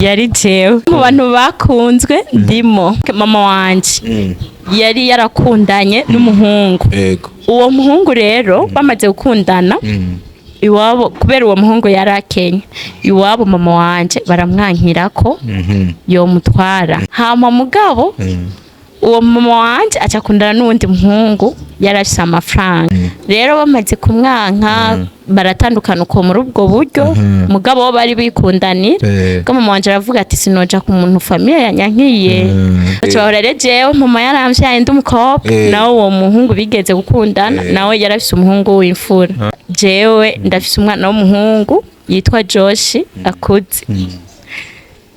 Yari jewe mu bantu bakunzwe, ndimo. Mama wanje yari yarakundanye n'umuhungu. Uwo muhungu rero bamaze gukundana, iwabo, kubera uwo muhungu yari akenye, iwabo mama wanje baramwankira ko yomutwara. Hama mugabo uwo mama wanje aca akundana n'uwundi muhungu yari afise amafaranga. Rero bamaze kumwanka, baratandukana uko muri ubwo buryo. Mugabo bo bari bikundanira. Ko mama wanje aravuga ati: "Sinoja ku muntu famille yanyankiye." Baca bahora rero, jewe mama yaramvyaye ndi umukobwa. Nawe uwo muhungu bigeze gukundana, nawe yarafise umuhungu w'imfura. Jewe ndafise umwana w'umuhungu yitwa Josh, akuze.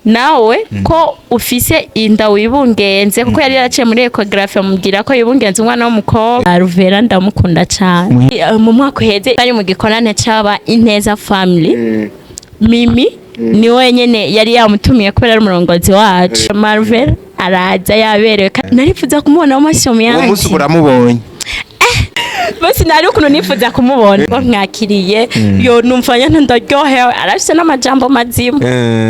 Nawe ko ufise inda wibungenze, kuko yari yaraciye muri échographie amubwira ko yibungenze umwana w'umukobwa. Ruvera ndamukunda cane. Mu mwaka uheze ari mu gikorane c'aba Ineza Family, Mimi ni wenyene yari yamutumiye kubera ari umurongozi wacu. Marvel araza yaberewe, narifuza kumubona mu maso Uwo munsi yanje. uramubonye? Bose nari ukuntu nifuza kumubona. Mwakiriye yo, numva nyene ndaryohewe. Arafise n'amajambo mazima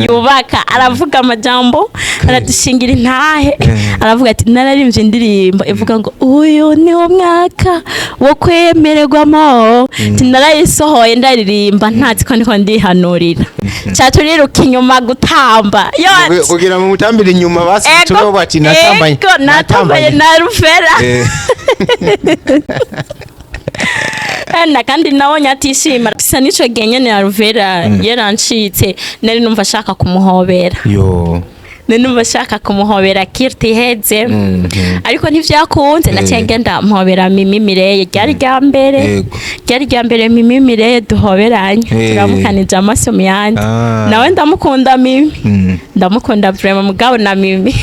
yubaka, aravuga amajambo aradushingira intahe. Aravuga ati: "Nararimbye indirimbo ivuga ngo uyu ni wo mwaka wo kwemererwamo." Ati: "Narayisohoye ndaririmba ntazi ko ndiko ndihanurira." Ca turiruka inyuma gutamba yo. Kugira ngo mutambire inyuma basi. Ego. Tubeho bati natambanye. Ego, natambanye na Rufera. Na kandi nabonye atishima gusa n'ico gihe nyene ya Ruvera yarancitse. Nari numva ashaka kumuhobera. Yo. Nari numva ashaka kumuhobera kirti iheze, ariko ntivyakunze. Naciye ngenda mpobera Mimi Mireye, ryari rya mbere. Ryari rya mbere Mimi Mireye duhoberanye. Turamukanije amaso mu yandi. Nawe ndamukunda Mimi. Ndamukunda vraiment, mugabo na Mimi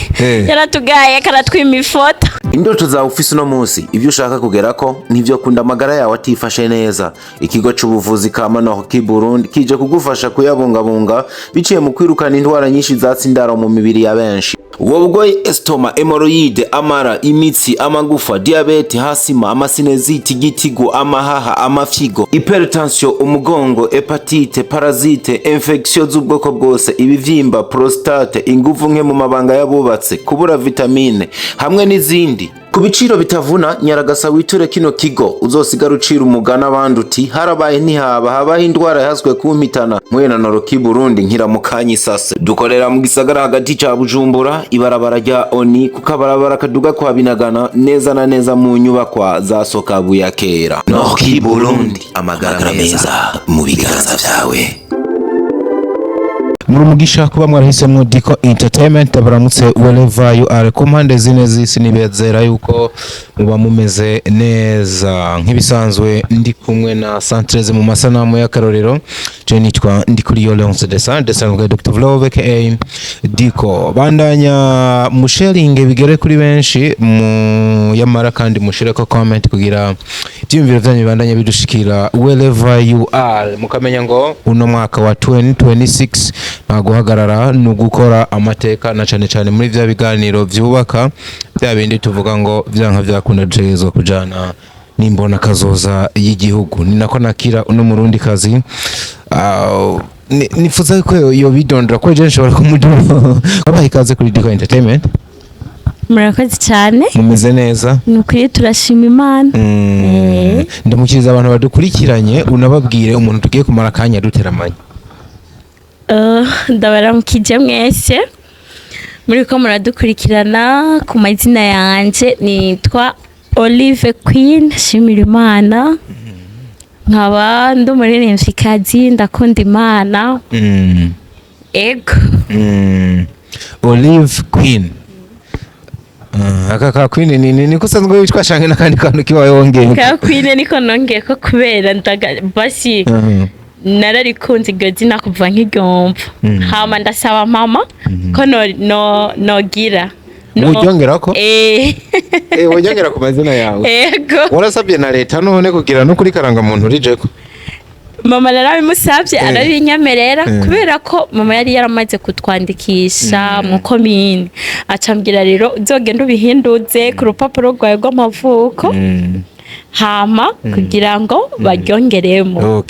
yaratugaye karatwima ifoto. Indoto zawe ufise uno munsi, ibyo ushaka kugerako, ntivyo kunda amagara yawe atifashe neza. Ikigo c'ubuvuzi ka Manoki Burundi kije kugufasha kuyabungabunga biciye mu kwirukana indwara nyinshi zatsa indaro mu mibiri ya benshi. Ubwo burwayi: estomac, hémorroïdes, amara, imitsi, amagufa, diabète, asthme, ama sinusite, igitigu, amahaha, amafyigo, hypertension, umugongo, hépatite, parasite, infection z'ubwoko bwose, ibivyimba, prostate, inguvu nke mu mabanga y'abubatse, kubura vitamine hamwe n'izindi, ku biciro bitavuna. Nyaragasa witure kino kigo, uzosigara ucira umugani abandi uti: "Harabaye ntihaba habaho indwara yahaswe kumpitana." Mwena Noroki Burundi nkiramukanya isase. Dukorera mu gisagara hagati ca Bujumbura, ibarabara rya Oni, ku kabarabara kaduga kwa Binagana, neza na neza mu nyubakwa za Sokabu ya kera. Noroki Burundi, amagara meza mu biganza vyawe. Muri umugisha kuba mwarahisemo Diko Entertainment. Baramutse wherever you are, ku mpande zine z'isi. Nibezera yuko muba mumeze neza. Nk'ibisanzwe ndi kumwe na Santreze mu masanamu y'akarorero. Je nitwa Ndikuriyo Leonce de San Dr. Vlove aka Diko. Bandanya musharinge bigere kuri benshi mu yamara, kandi mushireko comment kugira ibyiyumviro byanyu bibandanye bidushikira wherever you are, mukamenya ngo uno mwaka wa 2026 nta guhagarara, ni ugukora amateka, na cane cane muri vya biganiro vyubaka, bya bindi tuvuga ngo vyanka vyakunda dutegerezwa kujana n'imbona kazoza y'igihugu. Ni nako nakira uno murundi kazi. Nifuza ko yo bidondora ko je nshobora kumudondora. Babaha ikaze kuri Diko Entertainment. Murakoze cyane. Mumeze neza? Ni ukuri turashima Imana. Ndamukiriza abantu badukurikiranye, unababwire umuntu tugiye kumara akanya duteramanye. Ndabaramukije mwese muri ko muradukurikirana. Ku mazina yanje nitwa Olive Queen Shimira Imana, nkaba ndi umuririmvyikazi, ndakunda Imana. Ego. Olive Queen. Aka ka Queen ni niko usanzwe witwa canke n'akandi kantu kibaye wongeye? Ka Queen niko nongeye ko kubera ndaga basi nararikunze iryo zina kuva nkiryumva. Hama ndasaba mama ko no nogira Woryongerako? Eh. Eh, woryongera ku mazina yawe? Ego. Warasabye na leta none kugira no kuri karangamuntu rijeko? Mama narabimusabye, arabinyemerera, kubera ko mama yari yaramaze kutwandikisha mu komine. Acambwira rero: "Uzogenda ubihinduze ku rupapuro rwawe rw'amavuko." Hama kugira ngo baryongeremo.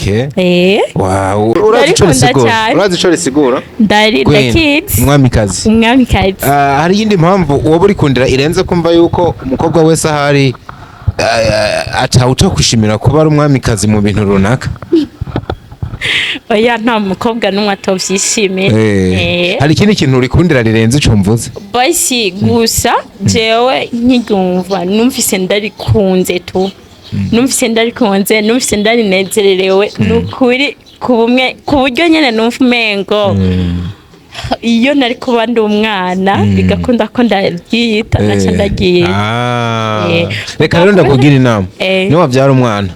Wow, urazi ico Ndarikunda risigura? cyane. Urazi ico risigura? Ndari Queen, ndakizi. Umwamikazi. Umwamikazi. Ah, hari iyindi mpamvu woba urikundira irenze kumva yuko umukobwa wese ahari atawuta kwishimira kuba ari umwamikazi mu bintu runaka? Oya, nta mukobwa n'umwe atovyishimira. Hari ikindi kintu urikundira rirenze ico mvuze? Basi gusa jewe nkiryumva numvise ndarikunze tu, numvise ndarikunze, numvise ndarinezererewe, ni ukuri, ku bumwe, ku buryo nyene numva umengo iyo nari kuba ndi umwana bigakunda ko ndaryita, naca ndaryita. Reka rero ndakugira inama. Niwabyara umwana,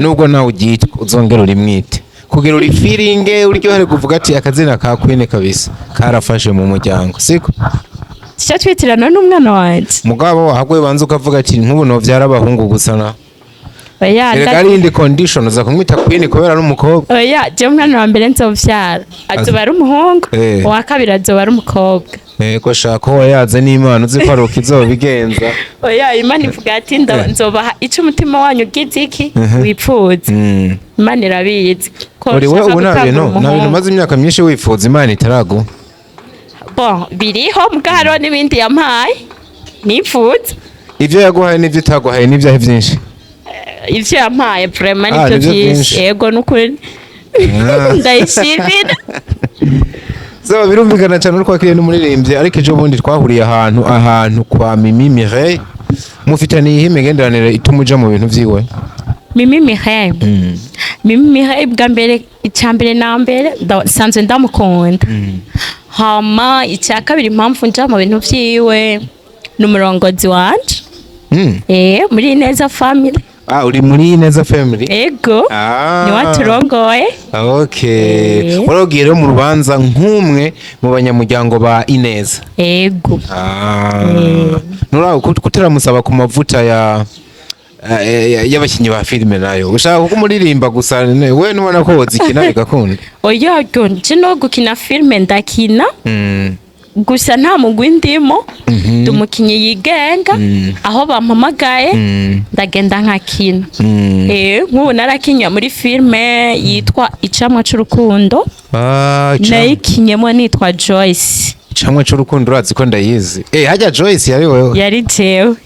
nubwo nawe uryitwa, uzongera urimwite kugira uri feeling uryohere kuvuga ati akazina ka Queen kabisa karafashe mu muryango, siko? Tuca twitirana n'umwana wanje. Mugabo wahagwe banza ukavuga ati nk'ubu novyara abahungu gusa na Oya. Erega hari iyindi condition uza kumwita Queen kubera ari umukobwa. Oya, jewe umwana wa mbere nzovyara azoba ari umuhungu, uwa kabiri azoba ari umukobwa. Ego, shaka ko wayaze n'Imana uzi ko ari uko izobigenza. Oya, Imana ivuga ati nzobaha ico umutima wanyu ugize iki wipfuza. Imana irabizi ko Uri we nshaka ubu nta gutangura bintu nta bintu umuhungu. umaze imyaka myinshi wifuza Imana itaraguha? Bon, biriho, mbwa hariho n'ibindi yampaye nifuza. Ivyo yaguhaye n'ivyo itaguhaye n'ivyahe vyinshi? Ivyo yampaye vraiment Ah, nivyo nivyo vyinshi. vyinshi. Yego, nukuri ndayishimira. So birumvikana cyane uri kwakiriye n'umuririmbyi, ariko ejo bundi twahuriye ahantu kwa Mimi Mireille. Mufitaniye iyihe imigenderanire ituma uja mu bintu vyiwe? Mimi Mireille, Mimi Mireille, bwa mbere, icya mbere na mbere nsanzwe ndamukunda. Hama icya kabiri, impamvu nja mu bintu vyiwe ni umurongozi wanje. Muri Neza Family. Ah, uri muri Neza Family? Ego. Niwe aturongoye. Waragiye rero mu rubanza nk'umwe mu banyamuryango ba Ineza? Ego. Ah. Nuraho kutaramusaba ku mavuta ya y'abakinyi ba filime nayo ushaka kuko umuririmba gusa we nubona ko wozikina bigakunda? Oya, ryo nje no gukina filime ndakina. Gusa nta mugwi ndimo, ndi umukinyi yigenga, aho bampamagaye ndagenda nkakina. Nk'ubu narakinya muri filime yitwa Icamwa c'Urukundo. Ah, Nayikinyemo nitwa Joyce. Icamwa c'Urukundo, urazi ko ndayizi. Hajya Joyce yari wewe? Yari jewe.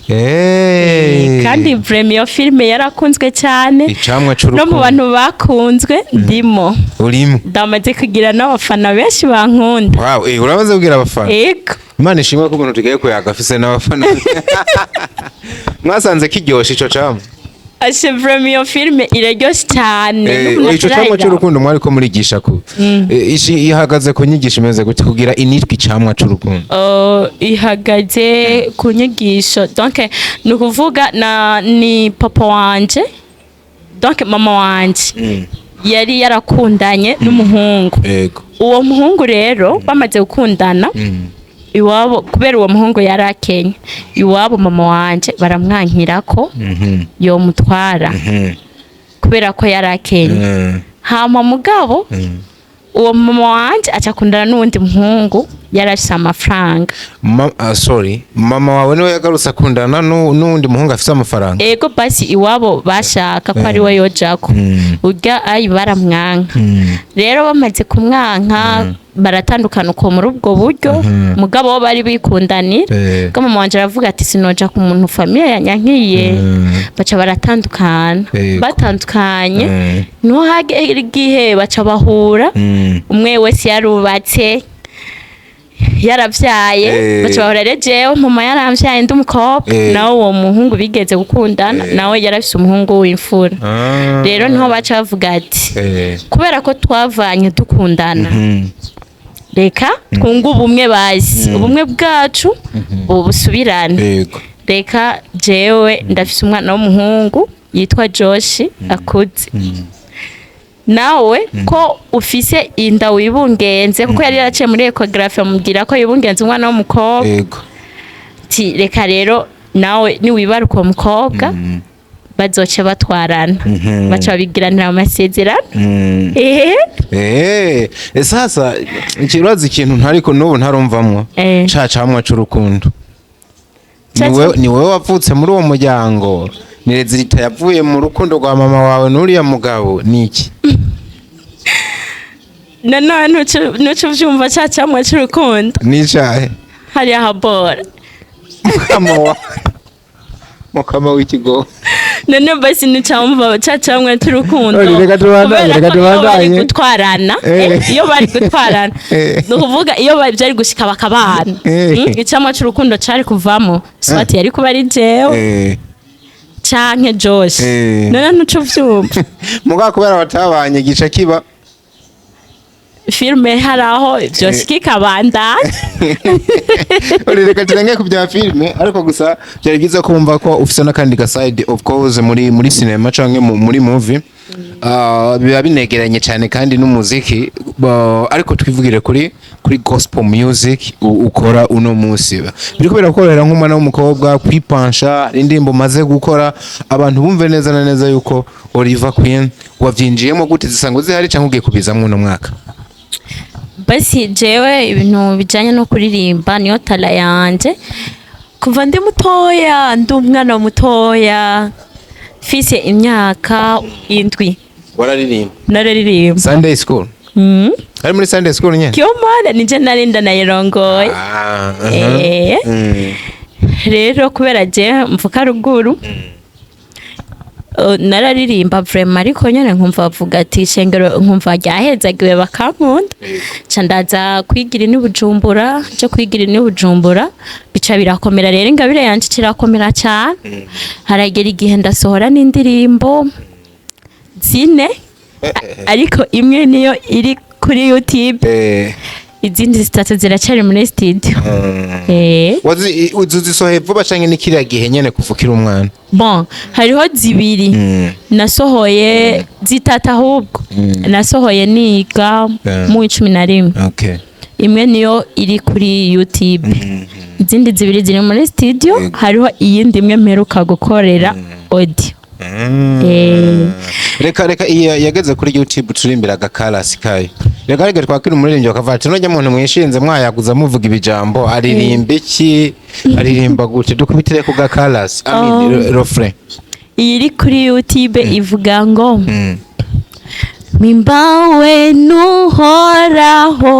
Kandi vraiment iyo filime yarakunzwe cyane. Icamwa No mu c'Urukundo. bantu bakunzwe ndimo. Urimo? Ndamaze kugira n'abafana benshi bankunda. Wow, uramaze kubwira abafana? Ego. Imana ishimwe ko umuntu tugiye kuyaga afise n'abafana. Mwasanze kiryoshe ico camwa? Ashe, vraiment iyo filime iraryoshe cyane. N'ubu Ico camwa natarayiraba. c'urukundo mwariko murigisha ku ihagaze ku nyigisho imeze gute kugira initwa Icamwa c'Urukundo? Ihagaze ku nyigisho, donc ni ukuvuga na ni papa wanje, donc mama wanje yari yarakundanye n'umuhungu. Uwo muhungu rero bamaze gukundana, iwabo, kubera uwo muhungu yari akenye, iwabo mama wanje baramwankira ko yomutwara kubera ko yari akenye. Hama mugabo uwo mama wanje aca akundana n'uwundi muhungu yari afise amafaranga. Sorry, mama wawe niwe yagarutse akundana n'uwundi muhungu afise amafaranga? Ego, basi iwabo bashaka ko ari we yojako, urya ayi baramwanka. Rero bamaze kumwanka baratandukana uko muri ubwo buryo, mugabo bo bari bikundanira. Ko mama wanje aravuga ati sinoja ku muntu famille yanyankiye. Baca baratandukana. Batandukanye, niho hagera igihe baca bahura. Umwe wese yarubatse, yaravyaye. Baca bahura rero, jewe mama yaramvyaye ndi umukobwa, nawe uwo muhungu bigeze gukundana nawe yarafise umuhungu w'imfura. Rero niho baca bavuga ati kubera ko twavanye dukundana, reka twunge ubumwe, bazi ubumwe bwacu bubusubirane. Reka jewe ndafise umwana w'umuhungu yitwa Josh akuze, nawe ko ufise inda wibungenze, kuko yari yaraciye muri échographie amubwira ko yibungenze umwana w'umukobwa. Ati reka rero nawe niwibaruka uwo mukobwa bazoce batwarana. Baca babigiranira amasezerano. Ehe. Sasa ikibazo, ikintu ntariko n'ubu ntarumvamwo, ca camwa c'urukundo. Ni wewe wavutse muri uwo muryango? Ni résultat yavuye mu rukundo rwa mama wawe n'uriya mugabo, ni iki? Nanone ntuce uvyumva ca camwa c'urukundo. Ni icahe? Hariya habora. Mukama wa mukama w'ikigo. None basi nticamva ca camwa c'urukundo. Ori, reka tubandanye, Kubera reka ko iyo bari tubandanye. gutwarana, iyo bari gutwarana, ni ukuvuga iyo bari byari gushika bakabana, icamwa c'urukundo cari kuvamo, soit yari kuba ari jewe canke Josh. None ntuce uvyumva? Mugabo kubera batabanye, gica kiba Filme hari aho vyoshika ikabandanya. Uri, reka turenge ku bya filime, ariko gusa byari byiza kumva ko ufise n'akandi ga side, of course, muri cinema canke muri movie. Biba binegeranye cyane kandi n'umuziki. Ariko twivugire kuri gospel music ukora uno munsi. Biriko birakorohera nk'umwana w'umukobwa kwipansha? Hari indirimbo maze gukora abantu bumve neza na neza yuko Oliver Queen wavyinjiyemo gute? Zisanzwe zihari canke ugiye kubizamwo uno mwaka? Basi jewe ibintu bijanye no kuririmba niyo talent yanje kuva ndi mutoya, ndi umwana mutoya, mfise imyaka 7. Wararirimba? Nararirimba. Sunday school? Mm. Ari muri Sunday school nyene? Kiyomana nije narinda nayirongoye. Ah, aha. Rero kubera je mvuka ruguru, nararirimba vraiment, ariko nyene nkumva bavuga ati ishengero, nkumva ryahezagiwe, bakankunda. Ca ndaza kwigira ini Bujumbura, nje kwigira ini Bujumbura bica birakomera. Rero ingabire yanje kirakomera cyane, haragera igihe ndasohora n'indirimbo zine, ariko imwe niyo iri kuri YouTube, izindi zitatu ziracari muri studio. Wazi uzisohoye vuba canke ni kiriya gihe nyene kuva ukiri umwana? Bon, hariho zibiri nasohoye, zitatu ahubwo, nasohoye niga mu 11. Imwe niyo iri kuri YouTube, izindi zibiri ziri muri studio. Hariho iyindi imwe mperuka gukorera audio. Reka iyo yageze kuri YouTube turimbira agakarasi kayo. Reka twakira umuririmbyi bakavuga ati: "Nujya muntu mwishinze mwayaguza muvuga ibijambo, aririmba iki, aririmba gute?" Dukubitire ku gakarasi, I mean, refrain. Iyi iri kuri YouTube ivuga ngo: "Mimbawe n'Uhoraho,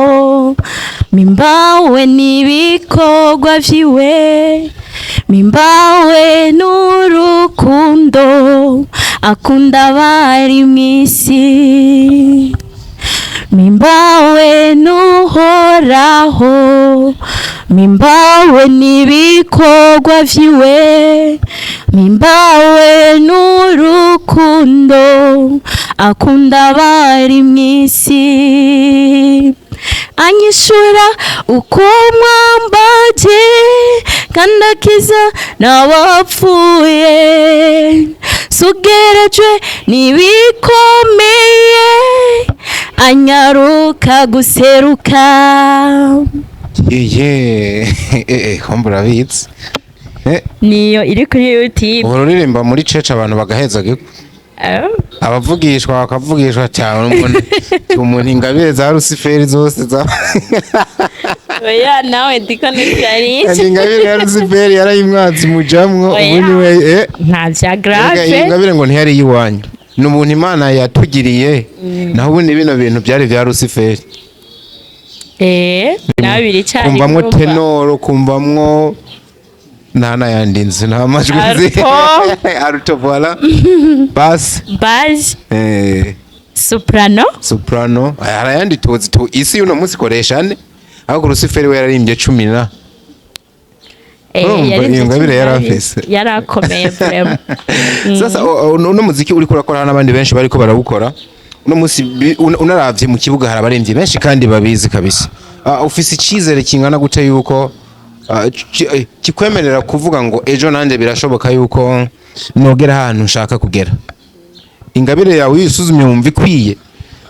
mimbawe n'ibikorwa vyiwe, mimbawe n'urukundo akunda abari mw'isi, mimbawe n'Uhoraho, mimbawe n'ibikorwa vyiwe, mimbawe n'urukundo akunda abari mw'isi, anyishura uko mwambaje kandi akiza n'abapfuye, sugerejwe n'ibikomeye, anyaruka guseruka." Yeye, komba urabitse. Niyo iri kuri YouTube. Uhora uririmba muri church abantu bagaheza giko? Abavugishwa bakavugishwa cyane, umuntu ingabire za Rusiferi zose za Oya, nawe ndiko ntibyari. Kandi ingabire ya Rusiferi yarayimwatse mujamwo. Oya. Ubu niwe Nta bya Erega grave. iyi ngabire ngo ntiyari iyiwanyu, ni ubuntu Imana yatugiriye, naho ubundi bino bintu byari bya Rusiferi. Nawe biricyari. Kumvamwo Kumva. Ténor, kumvamwo nta n'ayandi nzi, nta majwi nzi. Alto. Alto, voilà, basse. Basse. Soprano. Soprano. Aya, hari ayandi tuzi tu isi y'uno munsi ikoresha ane, ariko Rusiferi we yararimbye cumi na. Urumva, Yari iyo ngabire yari yari afise. Yarakomeye vraiment. Sasa uno muziki uriko urakora n'abandi benshi bariko barawukora uno munsi, unaravye mu kibuga hari abaremvyi benshi kandi babizi kabisa. Ufise icizere kingana gute yuko kikwemerera kuvuga ngo ejo nanje birashoboka yuko nogera ahantu nshaka kugera? Ingabire yawe uyisuzumye wumva ikwiye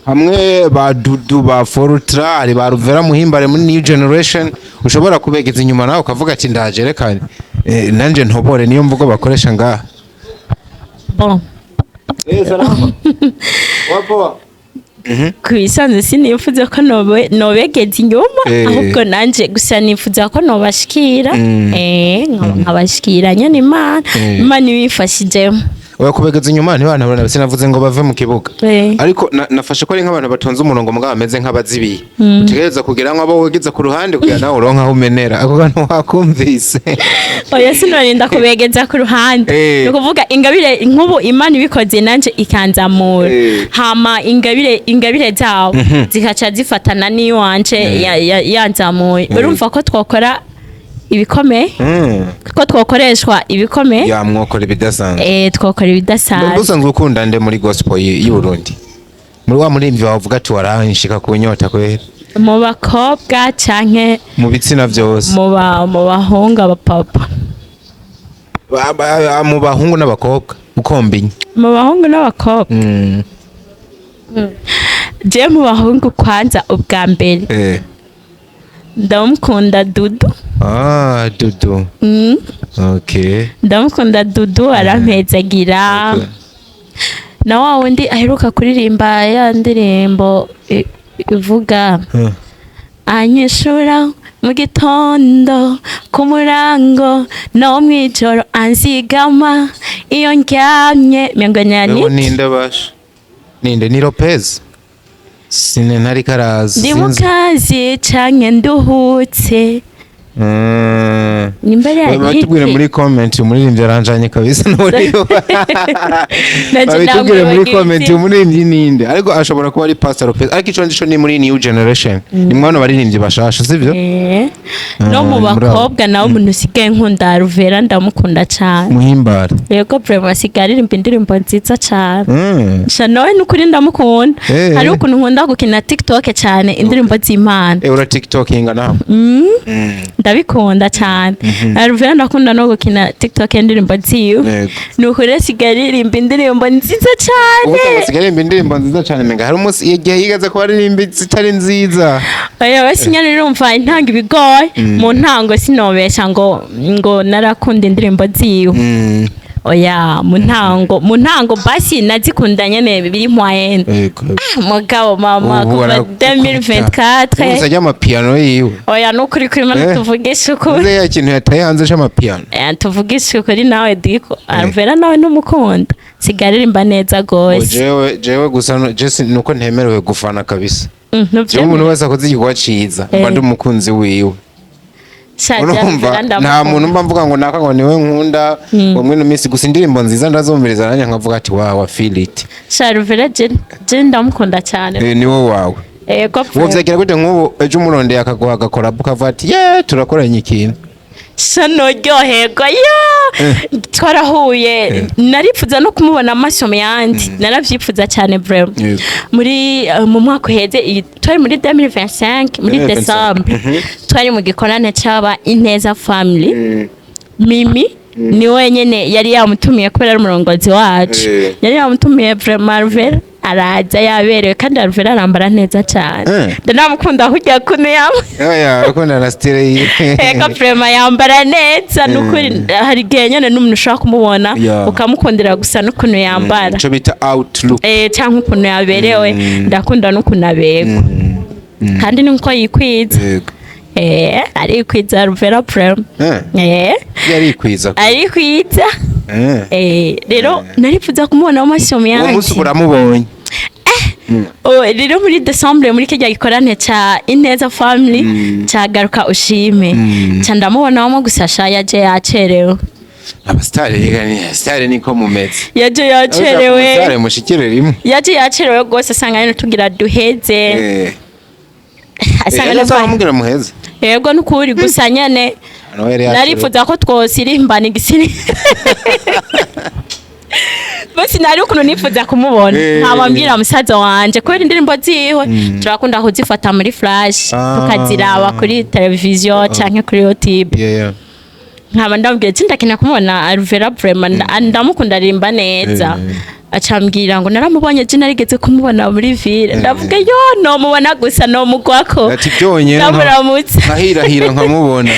hamwe ba Dudu, ba Fortra, hari ba Ruvera Muhimbare muri New Generation, ushobora kubegeza inyuma nawe ukavuga ati: "Ndaje, reka nanje ntobore"? Niyo mvugo bakoresha ngaha. Bon. Salama. Wapo. Ku bisanzwe sinifuza ko nobegeza inyuma, ahubwo nanje gusa nifuza ko nobashikira, nkabashikira nyene Imana, Imana ibifashijemo. Oya, kubegeza inyuma ntibana, sinavuze ngo bave mu kibuga. Ariko nafashe ko ari nk'abantu batonze umurongo mugabo bameze nk'abazibiye, utegereza kugira ngo abo wegeza ku ruhande kugira nawe uronke aho umenera. Ako kantu wakumvise? Oya, sinorinda kubegeza ku ruhande. Ni ukuvuga ingabire, nk'ubu Imana ibikoze nanje ikanzamura, hama ingabire zabo zikaca zifatana n'iwanje yanzamuye, urumva ko twakora ibikomeye, ko twakoreshwa ibikomeye. Ya, mwokora ibidasanzwe. Twakora ibidasanzwe. Usanzwe ukunda nde muri gospel y'u Burundi, muri wa muririmbyi wawe uvuga ati waranshika ku nyota kwera? Mu bakobwa canke? Mu bitsina byose. Mu bahungu, abapapa? Mu bahungu n'abakobwa ukombinye. Mu bahungu n'abakobwa? Je mu bahungu, kwanza ubwa mbere, ndamukunda Dudu. Ah, Dudu. Okay. Ndamukunda Dudu, arampezagira. Na wa wundi aheruka kuririmba ya ndirimbo ivuga anyishura mu gitondo, ku murango no mw'ijoro, anzigama iyo ndyamye, mengo Wewe nyani. Ninde basha, ninde? Ni Lopez? Sine ntari karazi. Ndi mu Sinzi. kazi canke nduhutse. Nimba Wewe, batubwire muri comment umuririmbyi aranjanye kabisa n'uriyo. Babitubwire muri comment umuririmbyi ninde, ariko ashobora kuba ari Pastor Lopez, ariko ico ndico ni muri new generation, ni mwana baririmbyi bashasha, sivyo? No mu Muri abo. bakobwa nawe, umuntu usigaye nkunda, Ruvera, ndamukunda cane. Muhimbara. Yego, vraiment asigaye aririmba indirimbo nziza cane. Sha, nawe nukuri ndamukunda. Hariho ukuntu nkunda gukina TikTok cyane indirimbo z'Imana. Ura TikTokinga nawe? Ndabikunda cyane. Ruvera ndakunda no gukina TikTok indirimbo ziwe. Nuko rero asigaye aririmba indirimbo nziza Ubu cyane. asigaye aririmba indirimbo nziza cyane, menga hari umunsi igihe yigeze kuba aririmba zitari nziza. Oya, wese nyine urumva intango ibigoye. Mu ntango sinobesha ngo narakunda indirimbo ziwe. Oya, mu ntango basi nazikunda nyene biri moyenne. Mugabo mama, Ubu kuva arakubita. 2024. Ubu ajya amapiano yiwe. Oya, nukuri kuri Mana, tuvugishe ukuri. Uze ya kintu yataye hanze c'amapiano. Tuvugishe ukuri nawe diko Alvera nawe n'umukunda, sigaye aririmba neza gose. Jewe gusa je nuko ntemerewe gufana kabisa. Jewe Ntuvyemera? umuntu wese akoze igikorwa ciza mba ndi umukunzi wiwe. Sha, Urumva, Alvera nta ndamukunda. muntu mba mvuga ngo naka ngo niwe nkunda ngo mwino minsi, gusa indirimbo nziza ndazumviriza nanjye nkavuga ati wow, I feel it. Sha, Alvera je ndamukunda cyane. Niwe wawe? Yego. Uwo vyagira gute nk'ubu ejo umurondeye akaguha agakora ukavuga ati ye turakoranye ikintu? Sha, noryoherwa yo. Twarahuye, naripfuza no kumubona amaso yandi, naravyifuza cyane vraiment. Muri mu mwaka uheze, twari muri 2025 muri 2025. December, twari mu gikorane c'aba Ineza Family. Mimi ni wenyene yari yamutumiye kubera ari umurongozi wacu. Yari yamutumiye vraiment. Alvera araza yaberewe, kandi Alvera arambara neza cyane. Ndanamukunda kurya kuntu yambaye. Oya, akunda na style yiwe. Eka, vraiment yambara neza nukuri. Hari igihe nyene n'umuntu ushobora kumubona ukamukundira gusa n'ukuntu yambara. Ico bita outlook. Canke ukuntu yaberewe. Ndakunda n'ukuntu aberwa, kandi nuko yikwiza. Arikwiza Alvera vraiment. Yarikwiza. Arikwiza. Rero naripfuza kumubona mu maso Uwo munsi yanje. uramubonye? Oh, rero muri December, muri kirya gikorane ca Ineza Family ca Garuka Ushime, ca ndamubonamo gusa. Sha, yaje yacerewe. Abasitari rega ni sitari, niko mumeze. Yaje yacerewe. Umusitari mushikire rimwe. Yaje yacerewe rwose, asanga nyene tugira duheze. Asanga Asanga nyene mubwira muheze. Yego, nukuri gusa nyene Nawe yari yacerewe. narifuza ko twosirimbana igisiri bose. Nari ukuntu nifuza kumubona, nkaba mbwira musaza wanje kubera indirimbo ziwe turakunda kuzifata muri flash, tukaziraba kuri televiziyo canke kuri YouTube. Nkaba ndamubwira ati ndakeneye kumubona Alvera vraiment, ndamukunda, aririmba neza. Acambwira ngo naramubonye, je narigeze kumubona muri ville. Ndavuga yo nomubona gusa nomugwako. Ati byonyine Ndamuramutsa. Nkahirahira nkamubona.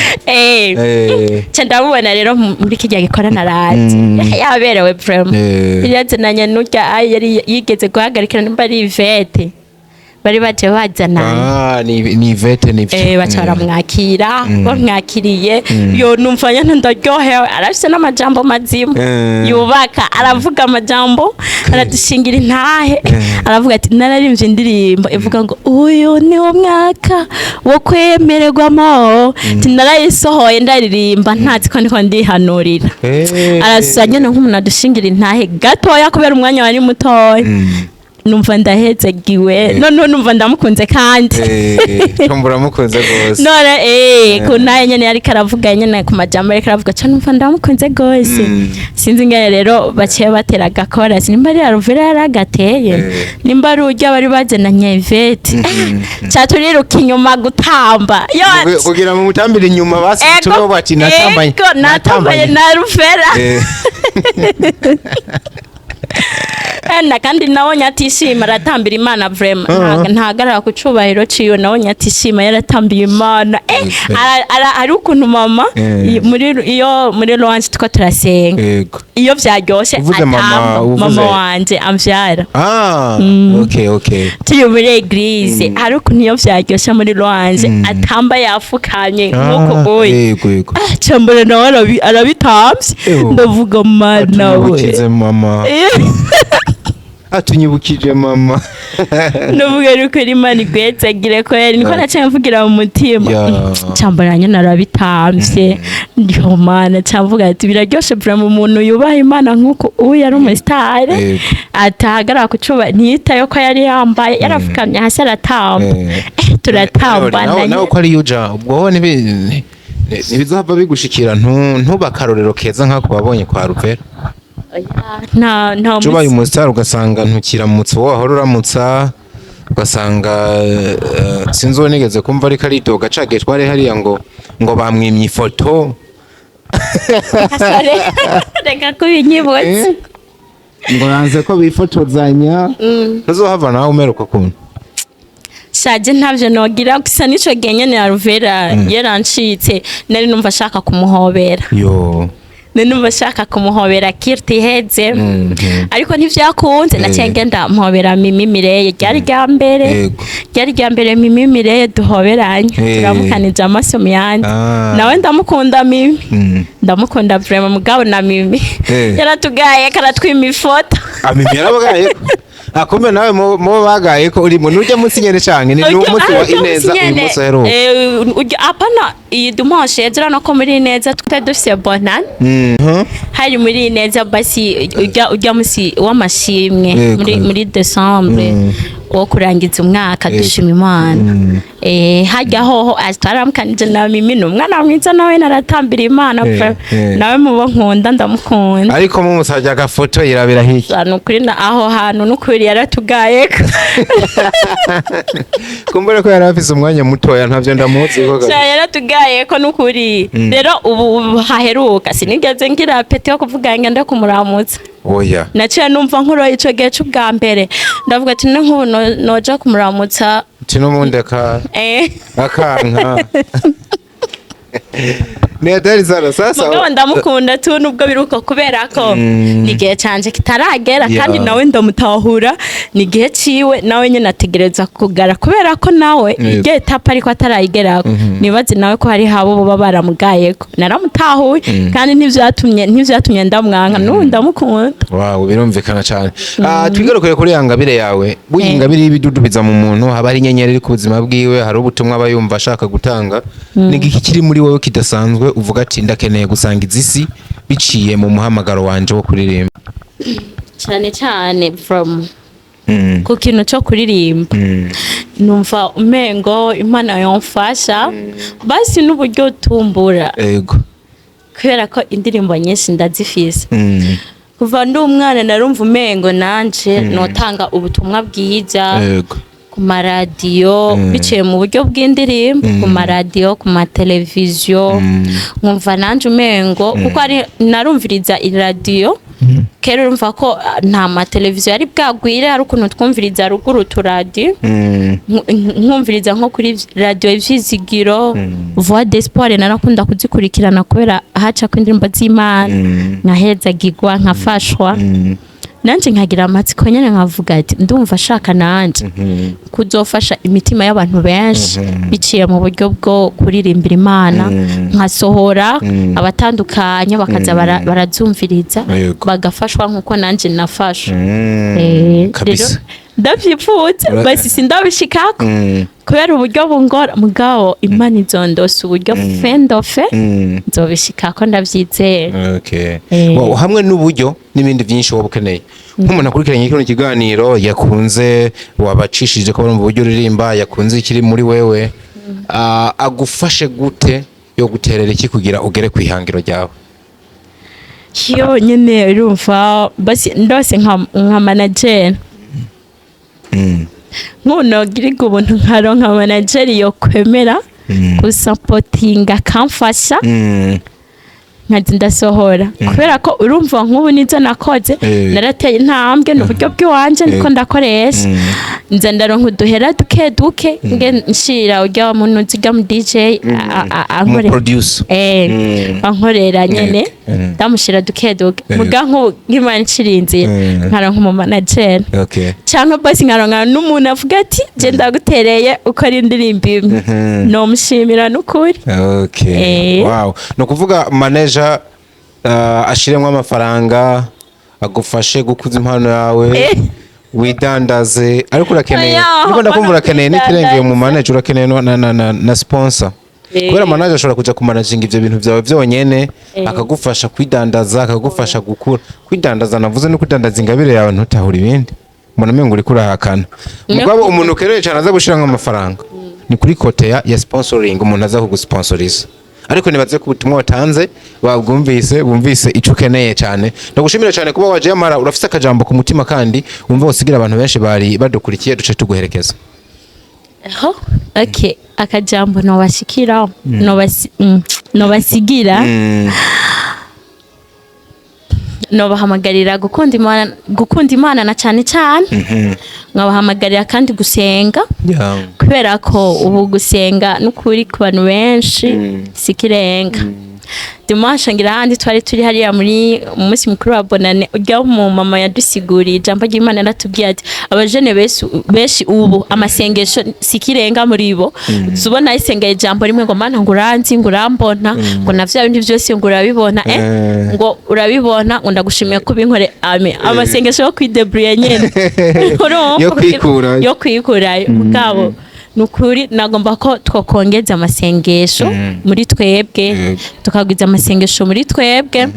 Ca ndamubona rero muri kirya gikorana, araje yaberewe vraiment. Yari yazananye n'urya, yari yigeze guhagarikira, nimba ari Ivete. Bari baje bazananye. Ah, ni Yvette, nivyo. Baca baramwakira. Bamwakiriye, yo, numva nyene ndaryohewe. Arafise n'amajambo mazima yubaka, aravuga amajambo, aradushingira intahe. Aravuga ati: "Nararimbye indirimbo ivuga ngo uyu ni wo mwaka wo kwemererwamo." Ati: "Narayisohoye, ndaririmba ntazi ko ndiko ndihanurira." Arasa nyene nk'umuntu adushingira intahe gatoya, kubera umwanya wari mutoya. Numva ndahezegiwe, noneho numva ndamukunze kandi. Kumbura mukunze gose. None ku ntahe nyene yariko aravuga nyene, ku majambo yariko aravuga ca, numva ndamukunze gose. Sinzi ingene rero baciye batera agakorasi, nimba ari Alvera yaragateye, nimba ari urya bari bazananye Yvette, ca turiruka inyuma gutamba. Yo, Kugira mu mutambire inyuma basi. Ego, tubo bati natambanye. Ego, natambanye na Alvera. Na kandi nawe atishima, aratambira Imana vraiment. Ntahagarara ku cubahiro ciwe, nawe atishima, yaratambiye Imana. Hari ukuntu mama muri iyo muri louange tuko turasenga, iyo vyaryoshe Uvuze mama, atamba. Mama wanje amvyara. Ah, okay. Turi muri église, hari ukuntu iyo vyaryoshe muri louange atamba yafukamye nk'uko uyu. Yego yego. Ah, cambere nawe arabitamvye. Ewo. Ndavuga: "Mana we." Atunyibukije mama. Atunyibukije mama. Ndavuga yuko Imana igwetsagire kweri, niko naciye mvugira mu mutima. Cambara nyene arabitamvye, ndiho Mana, camvuga ati: "Biraryoshe vraiment, umuntu yubaha Imana nk'uko uyu ari umusitari." Atahagarara ku cuba, ntiyitaye ko yari yambaye, yarafukamye hasi aratamba. Turatambana. Nawe ko ari yuja, ubwo ho ntibizohava bigushikira ntuba akarorero keza nk'ako wabonye kwa Ruvera? Nta Ubaye umusitari, ugasanga ntukiramutsa uwo wahora uramutsa, ugasanga sinzi uwo nigeze kumva ariko aridoga cagiye twari hariya ngo bamwimye ifoto. Reka kubinyibutsa. Ngo yanze ko bifotozanya. Ntuzohava nawe umeruka ukuntu? Shaje, ntavyo nogira. Gusa nico gihe nyene ya Ruvera yarancitse, nari numva ashaka kumuhobera. Yo. Nari numva ashaka kumuhobera kirti iheze, ariko ntivyakunze. Naciye ngenda mpobera Mimi Mireye, ryari rya mbere. Ryari rya mbere Mimi Mireye duhoberanye. Turamukanije amaso mu yandi. Nawe ndamukunda Mimi. Ndamukunda vraiment, mugabo na Mimi yaratugaye, karatwima ifoto. Amimi yarabagaye akumbe nawe mu bagaye ko uri mu nujya munsi nyene canke ni umunsi wa Ineza, uyu munsi uheruka? Apana, iyi dimanche yezera no ko muri Ineza twari dufise bonane. Hari muri Ineza basi ujya musi w'amashimwe muri décembre, wo kurangiza umwaka, dushima Imana. Hajya hoho twaramukanije na Mimi, ni umwana mwiza, nawe naratambira Imana. Nawe mubo nkunda, ndamukunda. Ariko mumusabye agafoto yirabira hirya. Ni ukuri aho hantu n'ukuri yaratugayeko. Kumbure ko yari afise umwanya mutoya, ntavyo ndamuzi ko. Sha, yaratugaye ko n'ukuri. Rero ubu haheruka sinigeze ngira appétit yo kuvuga ngo nde kumuramutsa. Oya. Naciye numva nkuroye ico gihe c'ubwa mbere, ndavuga ati: "Ne nk'ubu noja kumuramutsa." Tino aka akanka ni hatari sana sasa. Mugabo ndamukunda tu, nubwo biruko, kubera ko ni igihe canje kitaragera. Kandi nawe ndamutahura, ni igihe ciwe, nawe nyene ategereza kugara, kubera ko nawe igihe étape ariko atarayigerako. Nibaze nawe ko hari habo boba baramugayeko. Naramutahuye, kandi ntivyatumye ndamwanka, n'ubu ndamukunda. Wow, birumvikana cyane. Ah, twigarukire kuri ya ngabire yawe. Burya ingabire y'ibidudubiza mu muntu, haba hari inyenyeri iri ku buzima bwiwe, hari ubutumwa aba yumva ashaka gutanga. Ni igiki kiri muri wowe kidasanzwe uvuga ati: "Ndakeneye gusangiza isi biciye mu muhamagaro wanje wo kuririmba"? Cyane cyane from ku kintu cyo kuririmba, numva umengo Imana yomfasha basi n'uburyo tumbura, kubera ko indirimbo nyinshi ndazifise. Kuva ndi umwana narumva umengo nanje notanga ubutumwa bwiza ku maradiyo, biciye mu buryo bw'indirimbo, ku maradiyo, ku mateleviziyo. Nkumva nanje umengo, kuko ari narumviriza iradiyo kera, urumva ko nta mateleviziyo yari bwagwire, hari ukuntu twumviriza ruguru uturadiyo. Nkumviriza nko kuri radiyo Ivyizigiro, Voix d'Espoir, narakunda kuzikurikirana kubera haca ko indirimbo z'Imana, nkahezagirwa, nkafashwa. Nanje nkagira amatsiko nyene, nkavuga ati ndumva ashaka nanje kuzofasha imitima y'abantu benshi biciye mu buryo bwo kuririmbira Imana, nkasohora abatandukanye bakaza barazumviriza, bagafashwa nkuko nanje nafashwe. Rero ndavyipfuza, basi sindabishikako kubera uburyo bungora, mugabo Imana izondosa uburyo fendofe, nzobishikako, ndavyizera. Wow, hamwe n'uburyo n'ibindi byinshi waba ukeneye, nk'umuntu akurikiranye kino kiganiro yakunze, wabacishije ko mu buryo uririmba, yakunze ikiri muri wewe, agufashe gute, yo guterera iki kugira ugere ku ihangiro ryawe? Yo nyene urumva, basi ndose nka manager, nkunogirirwa ubuntu nkaronka manager yo kwemera gusapotinga, akamfasha, nkaza ndasohora, kubera ko urumva nk'ubu nizo nakoze, narateye intambwe, ni uburyo bw'iwanje niko ndakoresha, nza ndaronka uduhera duke duke, nge nshira urya muntu nziga mu DJ ankorera. Producer. Ankorera nyene, ndamushira duke duke, muga nk'Imana nciriye inzira, nkaronka umu manager, canke basi nkaronka n'umuntu avuga ati je ndagutereye ukora indirimbo imwe, nomushimira n'ukuri. Wow, ni ukuvuga manager ashiremo amafaranga agufashe gukuza impano yawe, widandaze, ariko urakeneye, Oya, ariko ndakumva hapana urakeneye n'ikirengeye mu kwidandaza. manager, urakeneye na sponsor, kubera manager ashobora kuja kumanaginga ivyo bintu vyawe vyonyene, akagufasha kwidandaza, akagufasha gukura. Kwidandaza navuze no kwidandaza ingabire yawe, ntutahure ibindi, mbona umengo uriko urahakana. Mugabo umuntu ukeneye cyane aza gushiramwo amafaranga ni kuri côté ya sponsoring, umuntu aza kugusponsoriza. Ariko nibaze ko ubutumwa watanze babwumvise, bumvise ico ukeneye cyane. Ndagushimira cyane kuba waje. Yamara urafise akajambo ku mutima kandi wumva wosigira abantu benshi bari badukurikiye, duce tuguherekeza. Ho, okay, akajambo nobashikira, nobasigira, nobahamagarira gukunda Imana, gukunda Imana na cyane cyane nkabahamagarira kandi gusenga, kubera ko ubu gusenga n'ukuri ku bantu benshi si ikirenga. Dimanche ngira ahandi twari turi hariya muri umunsi mukuru wa Bonane, urya mu mama yadusiguriye ijambo ry'Imana, yaratubwiye ati abajene benshi benshi ubu amasengesho si ikirenga muri bo. Ubona isengeye ijambo rimwe ngo Mana ngo uranzi, ngo urambona, ngo na vya bindi byose ngo urabibona, ngo urabibona, ngo ndagushimiye ko ubinkore, amen. Amasengesho yo kwidebrouiller nyene. Urumva? Yo kwikurayo. Yo kwikurayo. Mugabo ni ukuri nagomba ko twakongeza amasengesho muri twebwe, tukagwiza amasengesho muri twebwe,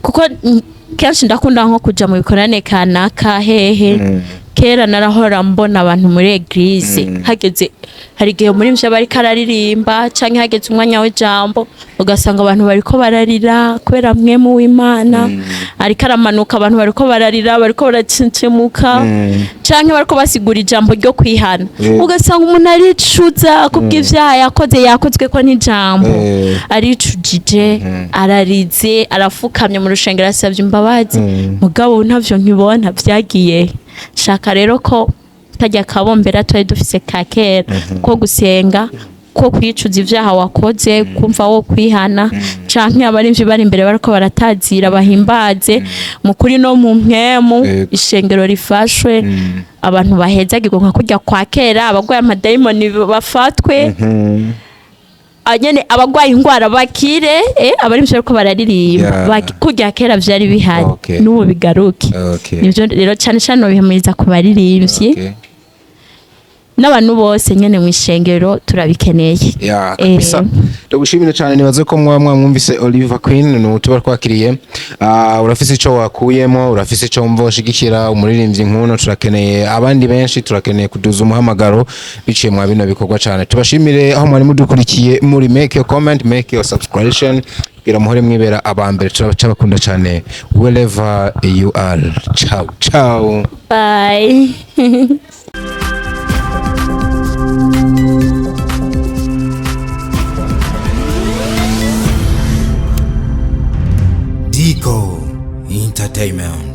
kuko kenshi ndakunda nko kuja mu bikorane kanaka hehe. Kera narahora mbona abantu muri église, hageze hari igihe muri mvyo bariko araririmba canke hageze umwanya w'ijambo, ugasanga abantu bariko bararira kubera mwemu w'Imana ariko aramanuka, abantu bariko bararira, bariko baracencemuka, canke bariko basigura ijambo ryo kwihana, ugasanga umuntu aricuza kubw'ivyaha yakoze, yakozwe ko n'ijambo, aricujije, ararize, arafukamye mu rushengero, asabye imbabazi. Mugabo ubu ntavyo nkibona, vyagiye. Shaka rero ko kajya kabombera twari dufise ka kera ko gusenga, ko kwicuza ivyaha wakoze, kumva wo kwihana, canke abarimvyi bari imbere bariko baratazira bahimbaze mu kuri no mu mpwemu, ishengero rifashwe, abantu bahezagirwa nka kurya kwa kera, abagwaye amadayimoni bafatwe, nyene abagwaye ingwara bakire, abarimvyi bariko bararirimba, kurya kera vyari bihari, n'ubu bigaruke. Nivyo rero cane cane nobihimiriza ku baririmbyi n'abantu bose nyene mw'ishengero, turabikeneye. Ya, kabisa, ndagushimire cyane. Nibaze ko mwaba mwamwumvise Oliver Queen, ni tuba twakiriye. Urafise ico wakuyemo, urafise ico wumva washigikira umuririmbyi nkuno. Turakeneye abandi benshi, turakeneye kuduza umuhamagaro biciye mwa bino bikorwa cyane. Tubashimire aho mwari mudukurikiye muri. Make your comment, make your subscription kugira muhore mwibera abambere. Turabakunda cyane wherever you are. Ciao ciao. Bye. Dico Entertainment.